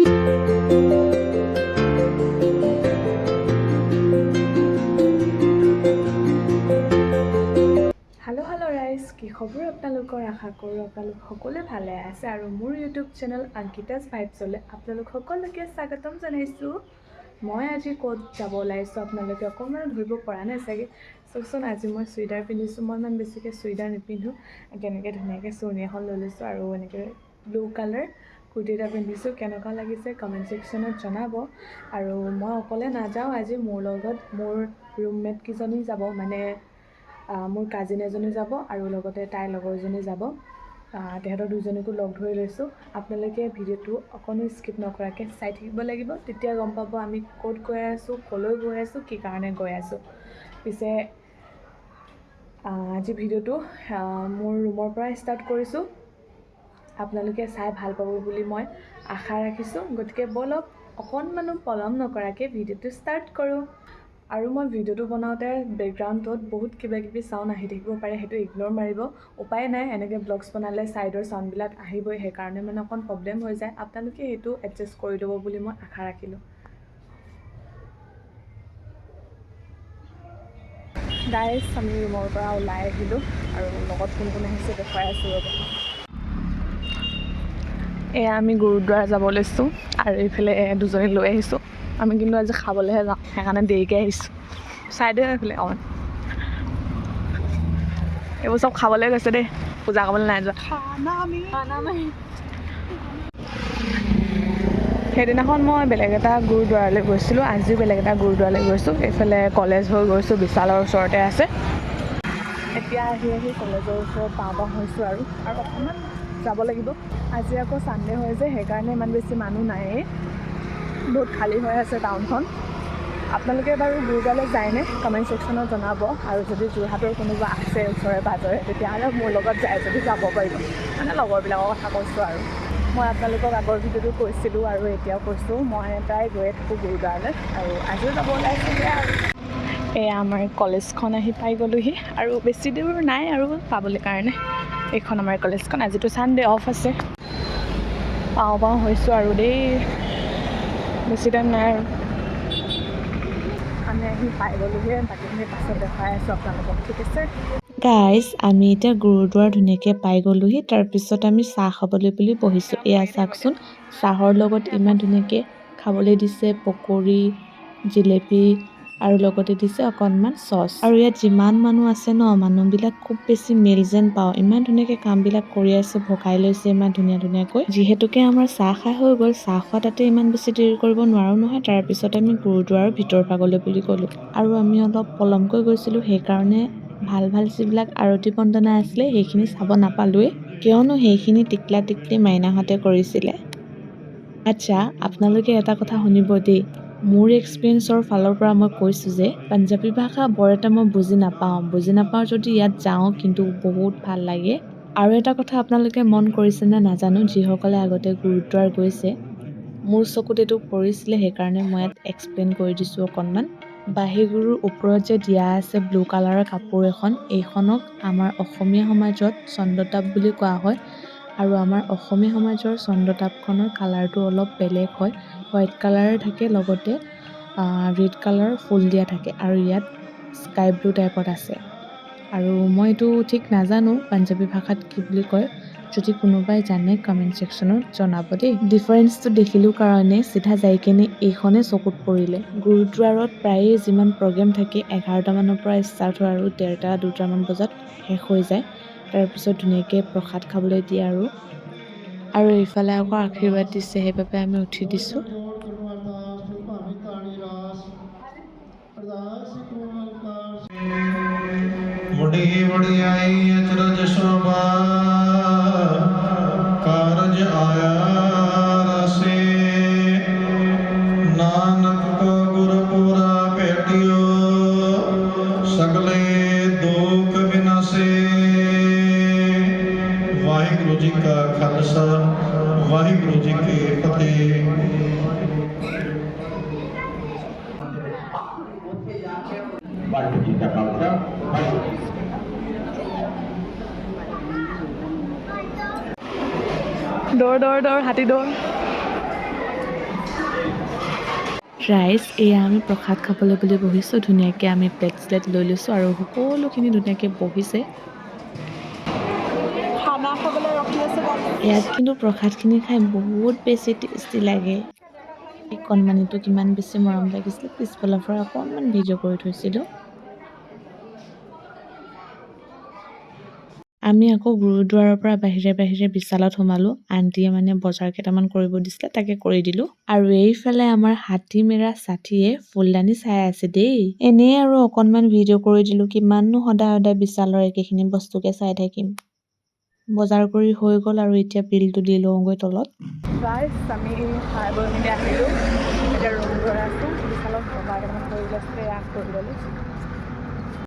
Hello' hello' ৰাইজ, কি খবৰ আপোনালোকৰ? আশা কৰোঁ আপোনালোক সকলোৱে ভালে আছে আৰু মোৰ ইউটিউব চেনেল অংকিতাজ ভাইবছলৈ আপোনালোক সকলোকে স্বাগতম জনাইছোঁ। মই আজি ক'ত যাব ওলাইছোঁ, আপোনালোকে অকণমান ধৰিব পৰা নাই চাগে। চাওকচোন, আজি মই চুইদাৰ পিন্ধিছোঁ। মই ইমান বেছিকৈ চুইদাৰ নিপিন্ধোঁ। কেনেকৈ ধুনীয়াকৈ চুৰ্ণি এখন লৈ লৈছোঁ আৰু এনেকৈ ব্লু কালাৰ কুৰ্তি এটা পিন্ধিছোঁ। কেনেকুৱা লাগিছে কমেণ্ট ছেকশ্যনত জনাব। আৰু মই অকলে নাযাওঁ আজি, মোৰ লগত মোৰ ৰুমমেট কেইজনী যাব, মানে মোৰ কাজিন এজনী যাব আৰু লগতে তাইৰ লগৰজনী যাব। তেহেঁতৰ দুজনীকো লগ ধৰি লৈছোঁ। আপোনালোকে ভিডিঅ'টো অকণো স্কিপ নকৰাকৈ চাই থাকিব লাগিব, তেতিয়া গম পাব আমি ক'ত গৈ আছোঁ, ক'লৈ গৈ আছোঁ, কি কাৰণে গৈ আছোঁ। পিছে আজি ভিডিঅ'টো মোৰ ৰুমৰ পৰাই ষ্টাৰ্ট কৰিছোঁ। আপোনালোকে চাই ভাল পাব বুলি মই আশা ৰাখিছোঁ। গতিকে ব'লক, অকণমানো পলম নকৰাকৈ ভিডিঅ'টো ষ্টাৰ্ট কৰোঁ। আৰু মই ভিডিঅ'টো বনাওঁতে বেকগ্ৰাউণ্ডত বহুত কিবা কিবি চাউণ্ড আহি থাকিব পাৰে, সেইটো ইগন'ৰ মাৰিব। উপায় নাই, এনেকৈ ব্লগছ বনালে ছাইডৰ চাউণ্ডবিলাক আহিবই, সেইকাৰণে মানে অকণ প্ৰব্লেম হৈ যায়। আপোনালোকে সেইটো এডজাষ্ট কৰি ল'ব বুলি মই আশা ৰাখিলোঁ। গাইজ, আমি ৰুমৰ পৰা ওলাই আহিলোঁ আৰু লগত কোন কোন আহিছে দেখুৱাই আছোঁ, ৰ'ব। এয়া আমি গুৰুদ্বাৰ যাব লৈছোঁ আৰু এইফালে দুজনী লৈ আহিছোঁ। আমি কিন্তু আজি খাবলৈহে যাওঁ, সেইকাৰণে দেৰিকৈ আহিছোঁ। চাই দে এইফালে অকণমান। এইবোৰ চব খাবলৈ গৈছে দেই, পূজা কৰিবলৈ নাই যোৱা। সেইদিনাখন মই বেলেগ এটা গুৰুদ্বাৰলৈ গৈছিলোঁ, আজিও বেলেগ এটা গুৰুদ্বাৰলৈ গৈছোঁ। এইফালে কলেজ হৈ গৈছোঁ, বিশালৰ ওচৰতে আছে। এতিয়া আহি আহি কলেজৰ ওচৰত পাওঁ পাওঁ হৈছোঁ আৰু অকণমান যাব লাগিব। আজি আকৌ ছানডে হয় যে, সেইকাৰণে ইমান বেছি মানুহ নায়েই, বহুত খালী হৈ আছে টাউনখন। আপোনালোকে বাৰু গুৰুদ্বাৰলৈ যায়নে? কমেণ্ট ছেকশ্যনত জনাব। আৰু যদি যোৰহাটৰ কোনোবা আছে ওচৰে পাঁজৰে, তেতিয়াহ'লে মোৰ লগত যায় যদি যাব পাৰিব, মানে লগৰবিলাকৰ কথা কৈছোঁ। আৰু মই আপোনালোকক আগৰ ভিডিঅ'টো কৈছিলোঁ আৰু এতিয়াও কৈছোঁ, মই প্ৰায় গৈয়ে থাকোঁ গুৰুদ্বাৰলৈ আৰু আজিও যাব ওলাইছোঁগৈ। আৰু এয়া আমাৰ কলেজখন আহি পাই গ'লোহি আৰু বেছি দূৰ নাই আৰু পাবলৈ কাৰণে। এইখন আমাৰ কলেজখন। আজিতো ছানডে, অফ আছে। পাওঁ পাওঁ হৈছোঁ আৰু দেই, বেছি টাইম নাই আৰু। আমি আহি পাই গ'লোহি, বাকীখিনি পাছত দেখুৱাই আছোঁ আপোনালোকক, ঠিক আছে? গাইজ, আমি এতিয়া গুৰুদ্বাৰ ধুনীয়াকৈ পাই গ'লোহি। তাৰপিছত আমি চাহ খাবলৈ বুলি বহিছোঁ। এয়া চাওকচোন, চাহৰ লগত ইমান ধুনীয়াকৈ খাবলৈ দিছে পকৰি, জিলেপি আৰু লগতে দিছে অকণমান চচ। আৰু ইয়াত যিমান মানুহ আছে ন, মানুহবিলাক খুব বেছি মেল যেন পাওঁ। ইমান ধুনীয়াকৈ কামবিলাক কৰি আছে, ভগাই লৈছে ইমান ধুনীয়া ধুনীয়াকৈ। যিহেতুকে আমাৰ চাহ খাই হৈ গ'ল, চাহ খোৱা তাতে ইমান বেছি দেৰি কৰিব নোৱাৰোঁ নহয়। তাৰপিছত আমি গুৰুদ্বাৰৰ ভিতৰ ভাগলৈ বুলি গ'লোঁ আৰু আমি অলপ পলমকৈ গৈছিলোঁ, সেইকাৰণে ভাল ভাল যিবিলাক আৰতি বন্দনা আছিলে, সেইখিনি চাব নাপালোৱেই, কিয়নো সেইখিনি টিকলা টিকলি মাইনাহঁতে কৰিছিলে। আচ্ছা, আপোনালোকে এটা কথা শুনিব দেই। মোৰ এক্সপিৰিয়েঞ্চৰ ফালৰ পৰা মই কৈছোঁ যে পাঞ্জাবী ভাষা বৰ এটা মই বুজি নাপাওঁ। বুজি নাপাওঁ যদি ইয়াত যাওঁ কিন্তু বহুত ভাল লাগে। আৰু এটা কথা আপোনালোকে মন কৰিছেনে নাজানো, যিসকলে আগতে গুৰুদ্বাৰ গৈছে, মোৰ চকুত এইটো পৰিছিলে, সেইকাৰণে মই ইয়াত এক্সপ্লেইন কৰি দিছোঁ অকণমান। বাহিগুৰুৰ ওপৰত যে দিয়া আছে ব্লু কালাৰৰ কাপোৰ এখন, এইখনক আমাৰ অসমীয়া সমাজত চন্দ্ৰতাপ বুলি কোৱা হয়। আৰু আমাৰ অসমীয়া সমাজৰ চন্দ্ৰতাপখনৰ কালাৰটো অলপ বেলেগ হয়। হোৱাইট কালাৰ থাকে, লগতে ৰেড কালাৰৰ ফুল দিয়া থাকে আৰু ইয়াত স্কাই ব্লু টাইপত আছে। আৰু মই এইটো ঠিক নাজানো পাঞ্জাবী ভাষাত কি বুলি কয়। যদি কোনোবাই জানে, কমেণ্ট ছেকশ্যনত জনাব দেই। ডিফাৰেঞ্চটো দেখিলোঁ কাৰণে চিধা যাই কেনে এইখনে চকুত পৰিলে। গুৰুদ্বাৰত প্ৰায়ে যিমান প্ৰগ্ৰেম থাকে, 11টামানৰ পৰা ষ্টাৰ্ট হয় আৰু 1:30 2টামান বজাত শেষ হৈ যায়। তাৰপিছত ধুনীয়াকৈ প্ৰসাদ খাবলৈ দিয়ে আৰু এইফালে আকৌ আশীৰ্বাদ দিছে, সেইবাবে আমি উঠি দিছোঁ। ਅਰਦਾਸ ਇੱਕ ਓੰਕਾਰ। ਵੱਡੀ ਵਡਿਆਈ ਅਚਰਜ ਸ਼ੋਭਾ ਕਾਰਜ ਆਇਆ ਰਸੇ। ਨਾਨਕ ਕੋ ਗੁਰ ਪੂਰਾ ਭੇਟਿਓ, ਸਗਲੇ ਦੁੱਖ ਬਿਨਾਸੇ। ਵਾਹਿਗੁਰੂ ਜੀ ਕਾ ਖਾਲਸਾ, ਵਾਹਿਗੁਰੂ ਜੀ ਕੀ ਫਤਿਹ। ਵਾਹਿਗੁਰੂ ਜੀ ਕਾ ਖਾਲਸਾ, ਵਾਹਿਗੁਰੂ ਜੀ ਕੀ ਫਤਿਹ। দৌৰ দৌৰ দৌৰ, হাতী দৌৰ। ৰাইজ, এয়া আমি প্ৰসাদ খাবলৈ বুলি বহিছোঁ। ধুনীয়াকৈ আমি প্লেট শ্লেট লৈ লৈছোঁ আৰু সকলোখিনি ধুনীয়াকৈ বহিছে। খানা খাবলৈ ৰখি আছোঁ। ইয়াত কিন্তু প্ৰসাদখিনি খাই বহুত বেছি টেষ্টি লাগে। এই কণমানিটো কিমান বেছি মৰম লাগিছিলে, পিছফালৰ পৰা অকণমান ভিডিঅ' কৰি থৈছিলোঁ। আমি আকৌ গুৰুদ্বাৰৰ পৰা বাহিৰে বাহিৰে বিশালত সোমালোঁ। আণ্টিয়ে মানে বজাৰ কেইটামান কৰিব দিছিলে, তাকে কৰি দিলোঁ। আৰু এইফালে আমাৰ হাতী মেৰা ছাথীয়ে ফুলদানি চাই আছে দেই। এনেই আৰু অকণমান ভিডিঅ' কৰি দিলোঁ। কিমাননো সদায় সদায় বিশালৰ একেখিনি বস্তুকে চাই থাকিম? বজাৰ কৰি হৈ গ'ল আৰু এতিয়া বিলটো দি লওঁগৈ তলত। গাইজ, আমি খাই বৈ মেলি আহিলোঁ। এতিয়া ৰুম গৈ আছোঁ। বিশালত বজাৰ কেইটামান কৰিবলৈ আছিলে, এয়া কৰি ল'লোঁ।